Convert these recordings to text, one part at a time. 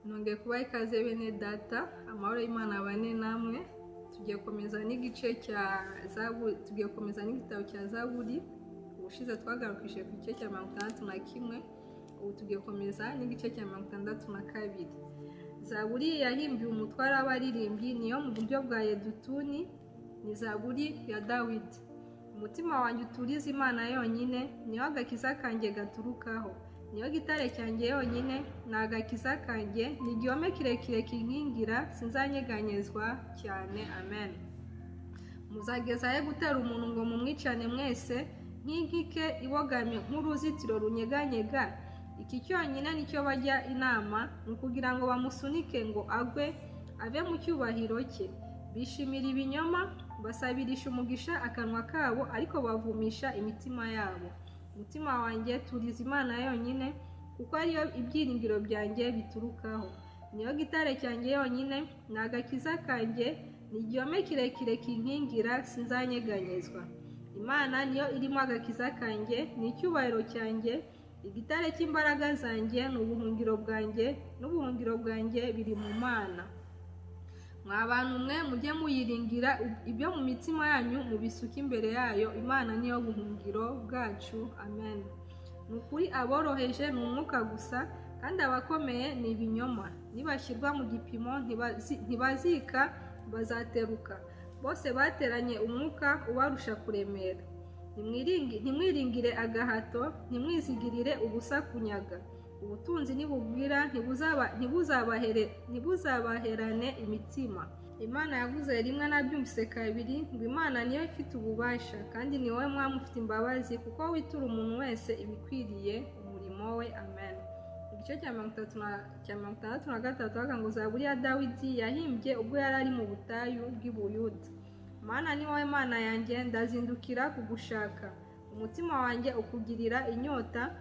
Nongeye kubaha ikaze bene data, amahoro y'Imana abane namwe. Tugiye gukomeza n'igice cya Zaburi, tugiye gukomeza n'igitabo cya Zaburi. Ubushize twagarukije ku gice cya 61, ubu tugiye gukomeza n'igice cya 62. Zaburi yahimbiwe umutware w'abaririmbyi, niyo mu buryo bwa Yedutuni, ni Zaburi ya Dawidi. Umutima wanjye uturize Imana yonyine, niyo agakiza kanjye gaturukaho. Niyo gitare cyanjye yonyine, ni agakiza kanjye, ni igihome kirekire kinkingira, sinzanyeganyezwa cyane. Amen. Muzageza he gutera umuntu ngo mumwicane mwese, nk'inkike ibogamye nk'uruzitiro runyeganyega? Iki cyonyine nicyo bajya inama, ni ukugira ngo bamusunike ngo agwe, ave mu cyubahiro cye. Bishimira ibinyoma, basabirisha umugisha akanwa kabo, ariko bavumisha imitima yabo. Umutima wanjye turiza Imana yonyine, kuko ariyo ibyiringiro byanjye biturukaho. Niyo gitare cyanjye yonyine, ni agakiza kanjye, ni igihome kirekire kinkingira, sinzanyeganyezwa. Imana niyo irimo agakiza kanjye, ni icyubahiro cyanjye, igitare cy'imbaraga zanjye, ni ubuhungiro bwanjye, n'ubuhungiro bwanjye biri mu Mana. Mwa bantu mwe, mujye muyiringira, ibyo mu mitima yanyu mubisuke imbere yayo. Imana niyo buhungiro bwacu. Amen. Ni ukuri aboroheje ni umwuka gusa, kandi abakomeye ni ibinyoma. Nibashyirwa mu gipimo ntibazika, bazateruka. Bose bateranye umwuka ubarusha kuremera. Ntimwiringire agahato, ntimwizigirire ubusa kunyaga. Ubutunzi nibugwira ntibuzabaherane imitima. Imana yavuze rimwe, nabyumvise kabiri, ngo Imana niyo ifite ububasha, kandi ni wowe Mwami ufite imbabazi, kuko witura umuntu wese ibikwiriye umurimo we. Amen. Igice cya 30 na cya 63 havuga ngo Zaburi ya Dawidi yahimbye ubwo yari ari mu butayu bw'i Buyuda. Mana, ni wowe Mana yanjye, ndazindukira kugushaka. Umutima wanjye ukugirira inyota,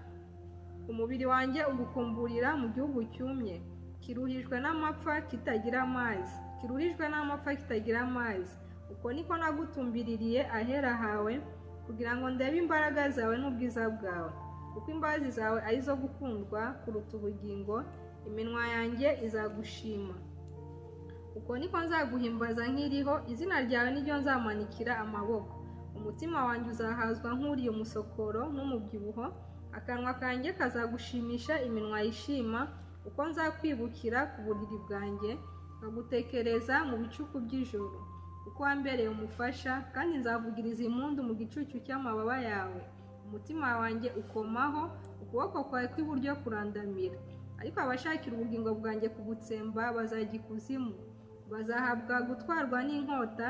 umubiri wanjye ugukumburira mu gihugu cyumye, kiruhijwe n'amapfa kitagira amazi, kiruhijwe n'amapfa kitagira amazi. Uko niko nagutumbiririye ahera hawe, kugira ngo ndebe imbaraga zawe n'ubwiza bwawe, kuko imbabazi zawe ari izo gukundwa kuruta ubugingo. Iminwa yanjye izagushima. Uko niko nzaguhimbaza nkiriho, izina ryawe niryo nzamanikira amaboko. Umutima wanjye uzahazwa nk'uriye umusokoro n'umubyibuho, akanwa kanjye kazagushimisha iminwa yishima, uko nzakwibukira ku buriri bwanjye, nkagutekereza mu bicuku by'ijoro. Kuko wambereye umufasha, kandi nzavugiriza impundu mu gicucu cy'amababa yawe. Umutima wanjye ukomaho, ukuboko kwawe kw'iburyo kurandamira. Ariko abashakira ubugingo bwanjye kugutsemba bazajya ikuzimu, bazahabwa gutwarwa n'inkota,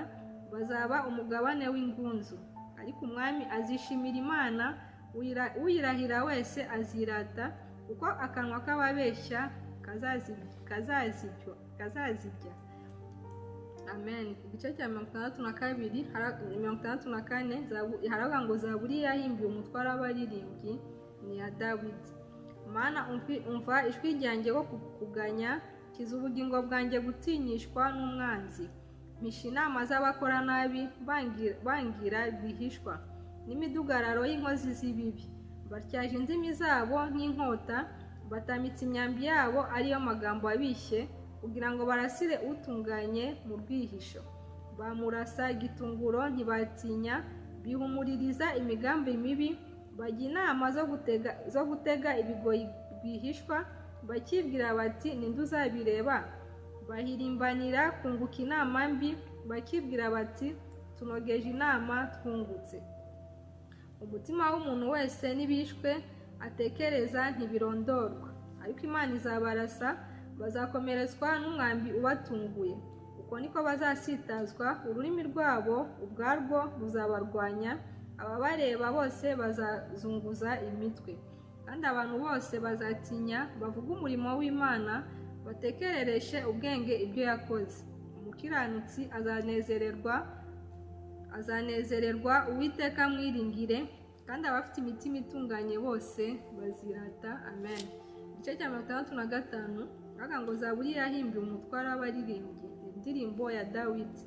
bazaba umugabane w'ingunzu. Ariko umwami azishimira Imana, uyirahira wese azirata, kuko akanwa k'ababeshya kazazibya. Amen. Igice cya 62, 64, haravuga ngo Zaburi yahimbiwe umutware w'abaririmbyi, ni iya Dawidi. Mana, umva ijwi ryanjye ko kuganya, kiza ubugingo bwanjye gutinyishwa n'umwanzi. Mpisha inama z'abakora nabi bangira rwihishwa, n'imidugararo y'inkozi z'ibibi. Batyaje indimi zabo nk'inkota, batamitse imyambi yabo ariyo magambo abishye, kugira ngo barasire utunganye mu rwihisho. Bamurasa igitunguro ntibatinya, bihumuririza imigambi mibi, bajya inama zo gutega ibigoyi rwihishwa, bakibwira bati: "Ninde uzabireba?" Bahirimbanira kunguka inama mbi, bakibwira bati: "Tunogeje inama, twungutse." Umutima w'umuntu wese n'ibishwe atekereza ntibirondorwa, ariko Imana izabarasa, bazakomeretswa n'umwambi ubatunguye. Uko niko bazasitazwa, ururimi rwabo ubwarwo ruzabarwanya, ababareba bose bazazunguza imitwe. Kandi abantu bose bazatinya, bavuge umurimo w'Imana, batekerereshe ubwenge ibyo yakoze. Umukiranutsi azanezererwa Uwiteka mwiringire, kandi abafite imitima itunganye bose bazirata. Amen. Igice cya 65 bavuga ngo Zaburi yahimbiwe umutware w'abaririmbyi, indirimbo ya Dawidi.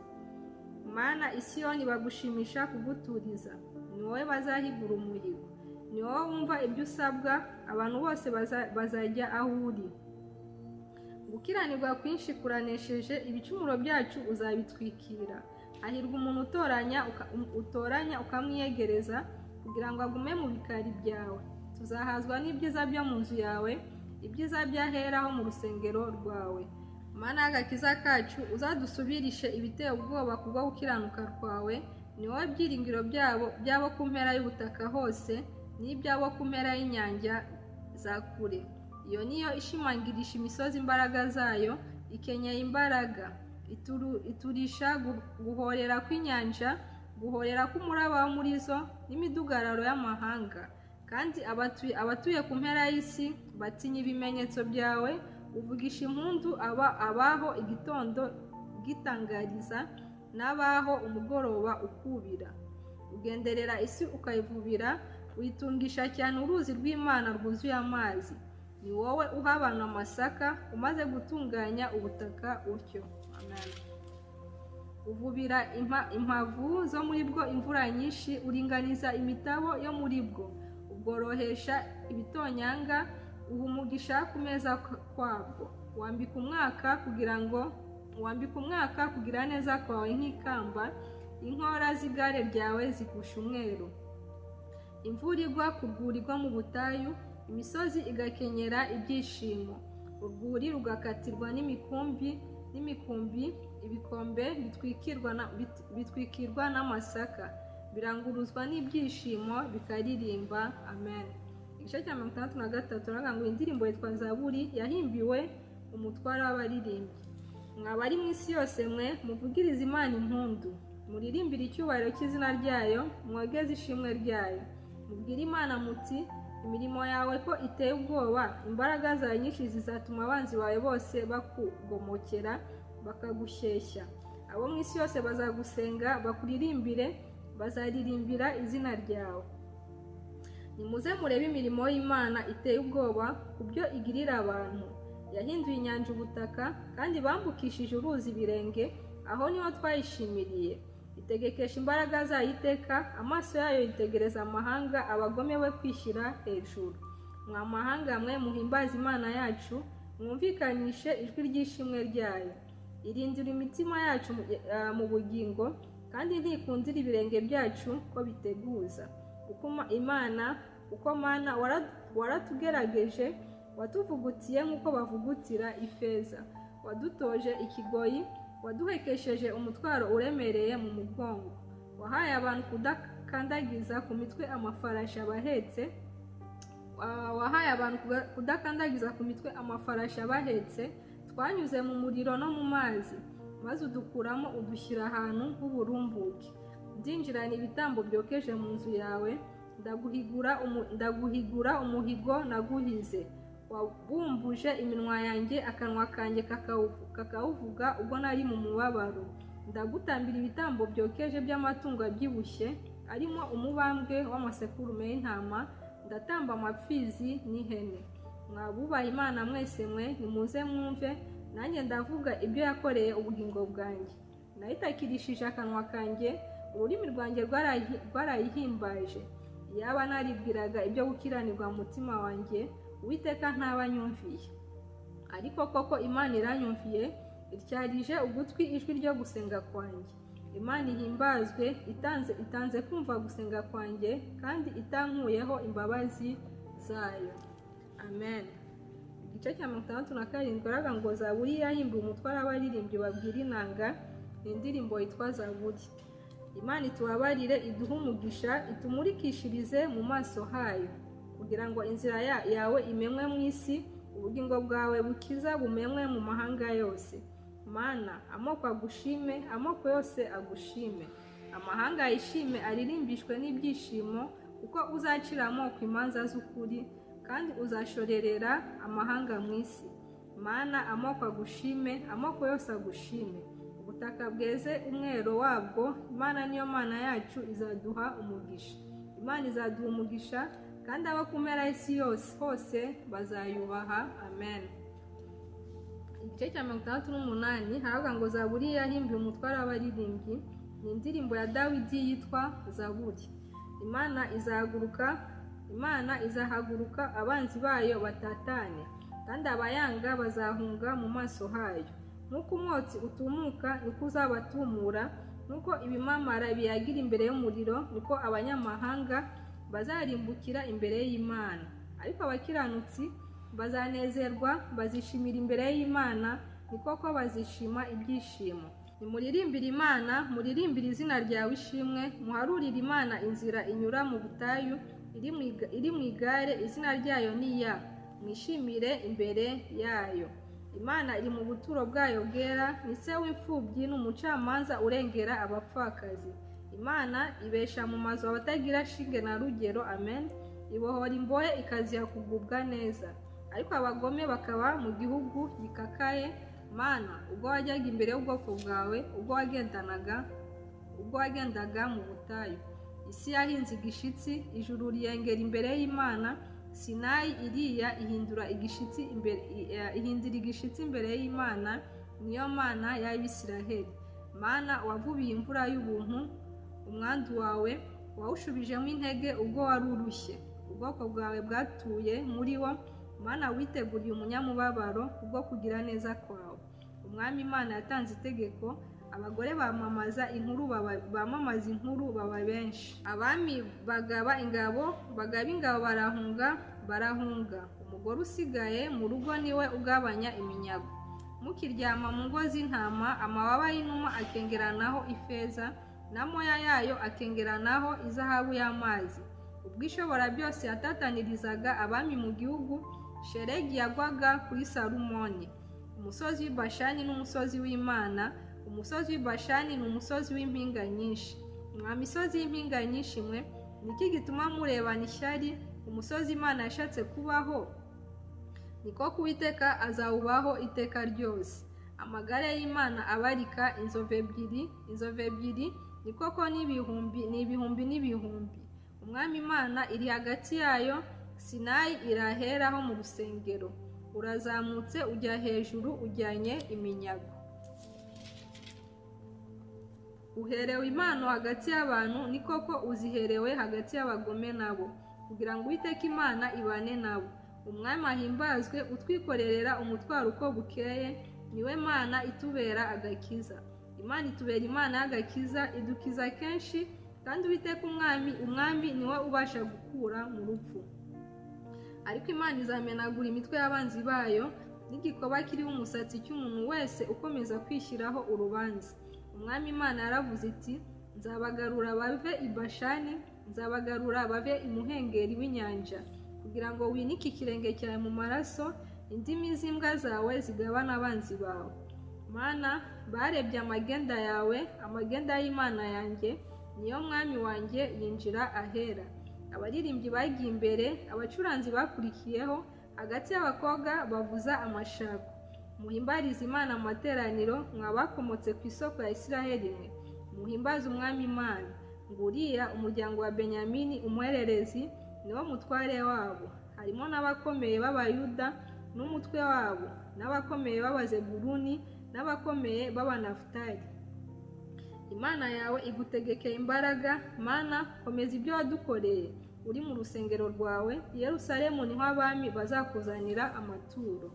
Mana, Isiyoni bagushimisha kuguturiza, ni wowe bazahigura umuhigo, ni wowe wumva ibyo usabwa, abantu bose bazajya aho uri. Gukiranirwa kwinshi kuranesheje, ibicumuro byacu uzabitwikira. Hahirwa umuntu utoranya ukamwiyegereza, kugira ngo agume mu bikari byawe. Tuzahazwa n'ibyiza byo mu nzu yawe, ibyiza byaheraho mu rusengero rwawe. Mana y'agakiza kacu, uzadusubirishe ibiteye ubwoba kubwo gukiranuka kwawe. Ni wowe byiringiro byabo by'abo ku mpera y'ubutaka hose, n'iby'abo ku mpera y'inyanja za kure. Iyo niyo ishimangirisha imisozi imbaraga zayo, ikenyeye imbaraga, iturisha guhorera kw'inyanja, guhorera k'umuraba wo muri zo, n'imidugararo y'amahanga. Kandi abatuye ku mpera y'isi batinya ibimenyetso byawe. Uvugisha impundu abaho igitondo gitangariza, n'abaho umugoroba ukubira. Ugenderera isi ukayivubira, uyitungisha cyane uruzi rw'Imana rwuzuye amazi. Ni wowe uha abantu amasaka, umaze gutunganya ubutaka utyo. Amen. Uvubira impavu zo muri bwo imvura nyinshi, uringaniza imitabo yo muri bwo. Ubworohesha ibitonyanga, uha umugisha ku meza kwabwo. Wambika umwaka kugira neza kwawe nk'ikamba, inkora z'igare ryawe zigusha umweru. Imvura igwa ku rwuri rwo mu butayu, imisozi igakenyera ibyishimo. Urwuri rugakatirwa n'imikumbi, ibikombe bitwikirwa n'amasaka, biranguruzwa n'ibyishimo bikaririmba. Amen. Igice cya 63 aravuga ngo indirimbo yitwa Zaburi, yahimbiwe umutware w'abaririmbyi. Mwaba ari mu isi yose mwe, muvugirize Imana impundu, muririmbire icyubahiro cy'izina ryayo, mwogeze ishimwe ryayo. Mubwire Imana muti: imirimo yawe ko iteye ubwoba, imbaraga zawe nyinshi zizatuma abanzi bawe bose bakugomokera, bakagushyeshya. Abo mu isi yose bazagusenga, bakuririmbire, bazaririmbira izina ryawe. Nimuze murebe imirimo y'Imana iteye ubwoba, ku byo igirira abantu. Yahinduye inyanja ubutaka, kandi bambukishije uruzi ibirenge, aho niho twayishimiriye. Itegekesha imbaraga zayo iteka, amaso yayo yitegereza amahanga, abagome we kwishyira hejuru. Mwa mahanga mwe, muhimbaze Imana yacu, mwumvikanishe ijwi ry'ishimwe ryayo. Irindira imitima yacu mu bugingo, kandi ntikundira ibirenge byacu ko biteguza. Uko Mana waratugerageje, watuvugutiye nk'uko bavugutira ifeza. Wadutoje ikigoyi, waduhekesheje umutwaro uremereye mu mugongo. Wahaye abantu kudakandagiza ku mitwe amafarashi abahetse, wahaye abantu kudakandagiza ku mitwe amafarashi abahetse. Twanyuze mu muriro no mu mazi, maze udukuramo udushyira ahantu h'uburumbuke. Ndinjirana ibitambo byokeje mu nzu yawe, ndaguhigura umuhigo naguhize. Wabumbuje iminwa yanjye, akanwa kanjye kakawuvuga ubwo nari mu mubabaro. Ndagutambira ibitambo byokeje by'amatungo abyibushye, arimo umubambwe w'amasekurume y'intama, ndatamba amapfizi n'ihene. Mwabubaha Imana mwese mwe, nimuze mwumve, nanjye ndavuga ibyo yakoreye ubugingo bwanjye. Nayitakirishije akanwa kanjye, ururimi rwanjye rwarayihimbaje. Iyaba naribwiraga ibyo gukiranirwa mu mutima wanjye, Uwiteka ntabanyumviye. Ariko koko Imana iranyumviye, ityarije ugutwi ijwi ryo gusenga kwanjye. Imana ihimbazwe, itanze kumva gusenga kwanjye, kandi itankuyeho imbabazi zayo. Amen. Igice cya 67 aravuga ngo Zaburi yahimbiwe umutware w'abaririmbyi babwira inanga, ni indirimbo yitwa Zaburi. Imana itubabarire, iduhe umugisha, itumurikishirize mu maso hayo, kugira ngo inzira yawe imenywe mu isi, ubugingo bwawe bukiza bumenywe mu mahanga yose. Mana, amoko agushime, amoko yose agushime. Amahanga yishime, aririmbishwe n'ibyishimo, kuko uzacira amoko imanza z'ukuri, kandi uzashorerera amahanga mu isi. Mana, amoko agushime, amoko yose agushime. Ubutaka bweze umwero wabwo. Imana niyo Mana yacu, izaduha umugisha. Imana izaduha umugisha, kandi abo ku mpera y'isi yose hose bazayubaha. Amen. Igice cya 68 haravuga ngo Zaburi yahimbiwe umutware w'abaririmbyi, ni indirimbo ya Dawidi yitwa Zaburi. Imana izahaguruka, abanzi bayo batatane. kandi abayanga bazahunga mu maso hayo. Nk'uko umwotsi utumuka niko uzabatumura, nk'uko ibimamara biyagira imbere y'umuriro niko abanyamahanga bazarimbukira imbere y'Imana. Ariko abakiranutsi bazanezerwa, bazishimira imbere y'Imana, ni koko bazishima ibyishimo. Nimuririmbire Imana, muririmbire izina ryawe ishimwe, muharurire Imana inzira inyura mu butayu, iri mu igare, izina ryayo ni Ya, mwishimire imbere yayo. Imana iri mu buturo bwayo bwera, ni se w'imfubyi n'umucamanza urengera abapfakazi. Imana ibesha mu mazu abatagira shinge na rugero, amen. Ibohora imbohe ikaziha kugubwa neza, ariko abagome bakaba mu gihugu gikakaye. Mana, ubwo wajyaga imbere y'ubwoko bwawe, ubwo wagendaga mu butayu, isi yahinze igishitsi, ijuru riyengera imbere y'Imana. Sinayi iriya ihindura igishitsi imbere, ihindira igishitsi imbere y'Imana, niyo Mana y'Abisiraheli. Mana, wavubiye imvura y'ubuntu umwandu wawe, wawushubijemo intege ubwo wari urushye. Ubwoko bwawe bwatuye muri wo. Mana, witeguriye umunyamubabaro kubwo kugira neza kwawe. Umwami Imana yatanze itegeko, abagore bamamaza inkuru baba benshi. Abami bagaba ingabo barahunga. Umugore usigaye mu rugo niwe ugabanya iminyago. Mukiryama mu ngo z'intama, amababa y'inuma akengeranaho ifeza, n'amoya yayo akengeranaho izahabu y'amazi. Ubwo Ishobora byose yatatanirizaga abami mu gihugu, sheregi yagwaga kuri Salumoni. Umusozi w'i Bashani n'umusozi w'Imana, umusozi w'i Bashani ni umusozi w'impinga nyinshi. Mwa misozi y'impinga nyinshi mwe, niki gituma murebana ishyari umusozi Imana yashatse kubaho? Niko Uwiteka azawubaho iteka ryose. Amagare y'Imana abarika inzovu ebyiri, ni koko n'ibihumbi n'ibihumbi n'ibihumbi. Umwami Imana iri hagati yayo, Sinayi iraheraho mu rusengero. Urazamutse ujya hejuru ujyanye iminyago. Uherewe impano hagati y'abantu, ni koko uziherewe hagati y'abagome nabo, kugira ngo Uwiteka Imana ibane nabo. Umwami ahimbazwe, utwikorerera umutwaro uko bukeye, niwe Mana itubera agakiza. Imana itubera Imana y'agakiza, idukiza kenshi, kandi Uwiteka umwami niwe ubasha gukura mu rupfu. Ariko Imana izamenagura imitwe y'abanzi bayo, n'igikoba kiriho umusatsi cy'umuntu wese ukomeza kwishyiraho urubanza. Umwami Imana yaravuze iti, nzabagarura bave i Bashani, nzabagarura bave i muhengeri w'inyanja, kugira ngo winike ikirenge cyawe mu maraso, indimi z'imbwa zawe zigabana abanzi bawe. Mana, barebye amagenda yawe, amagenda y'Imana yanjye, niyo mwami wanjye yinjira ahera. Abaririmbyi bagiye imbere, abacuranzi bakurikiyeho, hagati y'abakobwa bavuza amashako. Muhimbarize Imana mu materaniro, mwabakomotse ku isoko ya Isiraheli mwe. Muhimbaze Umwami Imana. Nguriya umuryango wa Benyamini umuhererezi, niwo mutware wabo. Harimo n'abakomeye b'Abayuda n'umutwe wabo, n'abakomeye b'Abazebuluni, n'abakomeye b'Abanafutali. Imana yawe igutegekeye imbaraga. Mana, komeza ibyo wadukoreye uri mu rusengero rwawe. Yerusalemu niho abami bazakuzanira amaturo.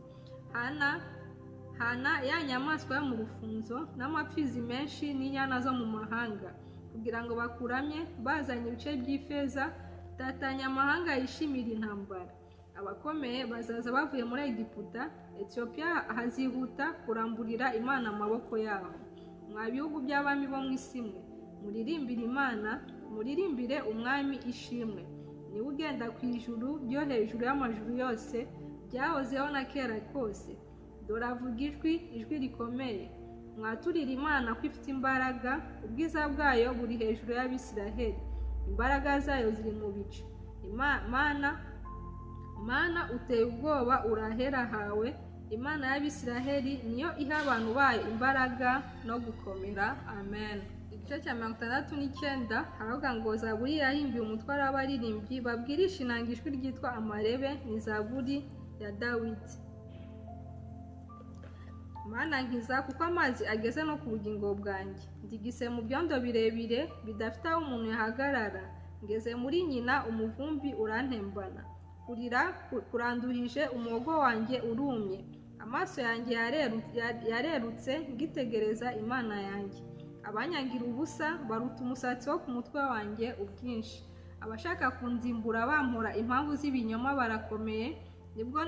Hana ya nyamaswa yo mu rufunzo n'amapfizi menshi n'inyana zo mu mahanga, kugira ngo bakuramye bazanye ibice by'ifeza. Tatanya amahanga yishimira intambara. Abakomeye bazaza bavuye muri Egiputa, Etiyopiya hazihuta kuramburira Imana amaboko yabo. Mwa bihugu by'abami bo mu isi mwe, muririmbire Imana, muririmbire Umwami ishimwe. Niwe ugenda ku ijuru ryo hejuru y'amajuru yose, byahozeho na kera kose. Dore avuga ijwi rikomeye. Mwaturire Imana ko ifite imbaraga, ubwiza bwayo buri hejuru y'Abisiraheli, imbaraga zayo ziri mu bicu. Mana uteye ubwoba, urahera hawe. Imana y'Abisiraheli niyo iha abantu bayo imbaraga no gukomera. Amen. Igice cya 69 haravuga ngo Zaburi yahimbiwe umutware w'abaririmbyi babwirisha inanga ijwi ryitwa amarebe, ni Zaburi ya Dawidi. Mana nkiza, kuko amazi ageze no ku bugingo bwanjye. Ndigise mu byondo birebire bidafite aho umuntu yahagarara. Ngeze muri nyina, umuvumbi urantembana. Kurira kuranduhije, umuhogo wanjye urumye, amaso yanjye yarerutse ngitegereza Imana yanjye. Abanyangira ubusa baruta umusatsi wo ku mutwe wanjye ubwinshi. Abashaka kunzimbura bampora impamvu z'ibinyoma barakomeye, nibwo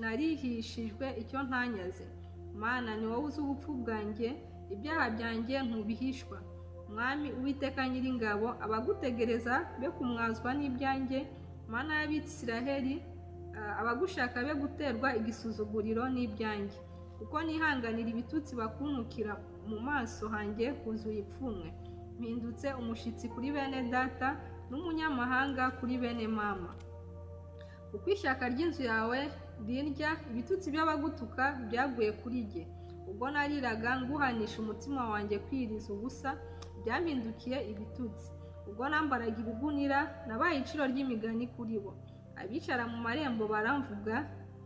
narihishijwe icyo ntanyaze. Mana, ni wowe uzi ubupfu bwanjye, ibyaha byanjye ntubihishwa. Mwami Uwiteka Nyiringabo, abagutegereza be kumwazwa n'ibyanjye. Mana y'Abisiraheli, abagushaka be guterwa igisuzuguriro n'ibyanjye, kuko nihanganira ibitutsi bakuntukira, mu maso hanjye huzuye ipfunwe. Mpindutse umushitsi kuri bene data, n'umunyamahanga kuri bene mama. Kuko ishyaka ry'inzu yawe rindya, ibitutsi by'abagutuka byaguye kuri jye. Ubwo nariraga nguhanisha umutima wanjye kwiriza ubusa, byampindukiye ibitutsi. Ubwo nambaraga ibigunira, nabaye iciro ry'imigani kuri bo. Abicara mu marembo baramvuga,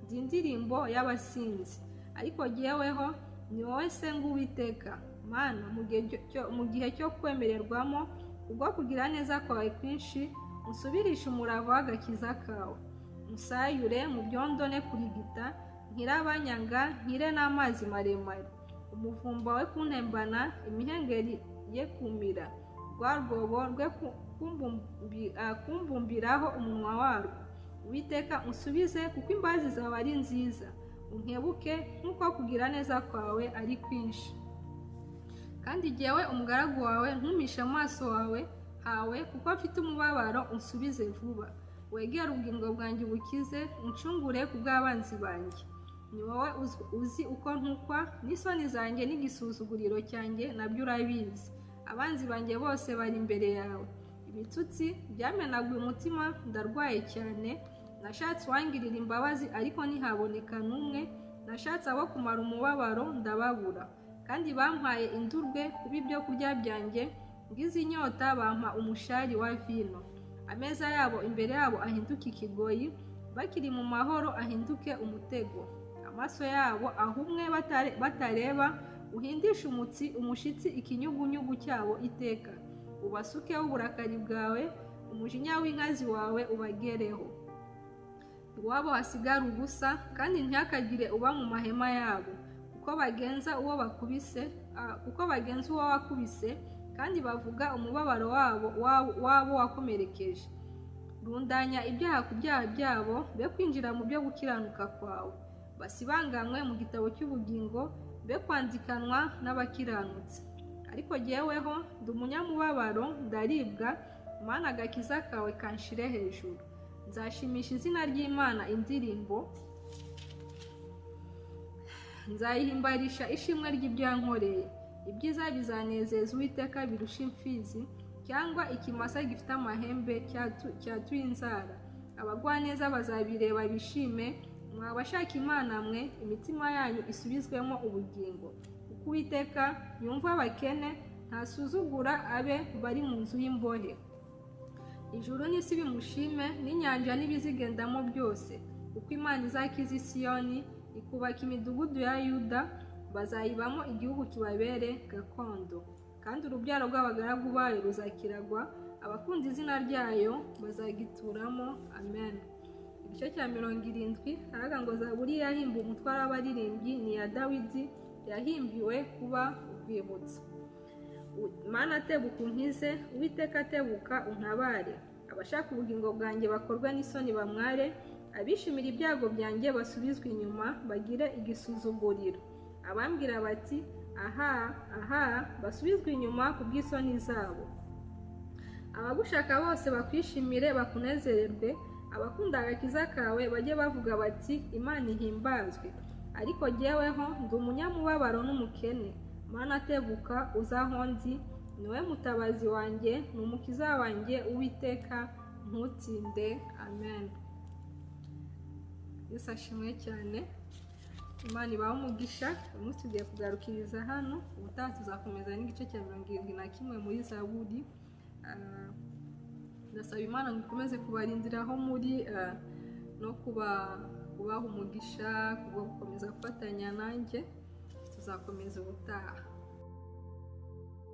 ndi indirimbo y'abasinzi. Ariko jyeweho ni wowe senga Uwiteka, Mana, mu gihe cyo kwemererwamo, ubwo kugira neza kwawe kwinshi, unsubirishe umurava w'agakiza kawe. Musayure mu byondo ne kurigita, nkire abanyanga, nkire n'amazi maremare. Umuvumba we kuntembana, imihengeri ye kumira, rwa rwobo rwe kumbumbiraho umunwa warwo. Uwiteka unsubize, kuko imbabazi zawe ari nziza, unkebuke nk'uko kugira neza kwawe ari kwinshi. Kandi jyewe umugaragu wawe ntumishe amaso wawe hawe, kuko mfite umubabaro, unsubize vuba. Wegere ubugingo bwanjye ubukize, uncungure ku bw'abanzi banjye. Ni wowe uzi uko ntukwa, n'isoni zanjye n'igisuzuguriro cyanjye nabyo urabizi. Abanzi banjye bose bari imbere yawe. Ibitutsi byamenaguye umutima, ndarwaye cyane. Nashatse uwangirira imbabazi, ariko ntihaboneka n'umwe. Nashatse abo kumara umubabaro, ndababura. Kandi bampaye indurwe kuba ibyo kurya byanjye, ngize inyota bampa umushari wa vino. Ameza yabo imbere yabo ahinduke ikigoyi, bakiri mu mahoro ahinduke umutego. Amaso yabo ahumwe batareba, uhindishe umushitsi ikinyugunyugu cyabo iteka. Ubasukeho uburakari bwawe, umujinya w'inkazi wawe ubagereho. Iwabo hasigara ubusa, kandi ntihakagire uba mu mahema yabo, kuko bagenza uwo bakubise, kuko bagenza uwo wakubise, kandi bavuga umubabaro wabo wakomerekeje. Rundanya ibyaha ku byaha byabo, be kwinjira mu byo gukiranuka kwawe. Basibanganywe mu gitabo cy'ubugingo, be kwandikanwa n'abakiranutsi. Ariko jyeweho ndi umunyamubabaro, ndaribwa, Mana agakiza kawe kanshire hejuru. Nzashimisha izina ry'Imana indirimbo, nzayihimbarisha ishimwe ry'ibyo yankoreye. Ibyiza bizanezeza Uwiteka birusha imfizi, cyangwa ikimasa gifite amahembe cyatuye inzara. Abagwaneza bazabireba bishime, mwa abashaka Imana mwe, imitima yanyu isubizwemo ubugingo. Kuko Uwiteka yumva abakene, ntasuzugura abe bari mu nzu y'imbohe. Ijuru n'isi bimushime, n'inyanja n'ibizigendamo byose. Kuko Imana izakiza Isiyoni, ikubaka imidugudu ya Yuda, bazayibamo igihugu kibabere gakondo. Kandi urubyaro rw'abagaragu bayo ruzakiragwa, abakunda izina ryayo bazagituramo. Amen. Igice cya 70 haraga ngo Zaburi yahimba umutwaro w'abaririmbyi, ni iya Dawidi, yahimbiwe kuba urwibutso. Mana tebuka unkize, Uwiteka tebuka untabare. Abashaka ubugingo bwanjye bakorwe n'isoni bamware, abishimira ibyago byanjye basubizwe inyuma bagire igisuzuguriro. Abambwira bati aha aha, basubizwe inyuma ku bw'isoni zabo. Abagushaka bose bakwishimire bakunezererwe, abakunda agakiza kawe bajye bavuga bati Imana ihimbazwe. Ariko jyeweho ndi umunyamubabaro n'umukene, Mana tebuka uze aho ndi, ni wowe mutabazi wanjye, ni umukiza wanjye, Uwiteka ntutinde. Amen. Yesu ashimwe cyane. Imana ibahe umugisha. Umunsi tugiye kugarukiriza hano, ubutaha tuzakomeza n'igice cya 71 muri Zaburi. Ndasaba Imana ngo ikomeze kubarindira aho muri, no kubaha umugisha, kubwo gukomeza gufatanya nanjye. Tuzakomeza ubutaha.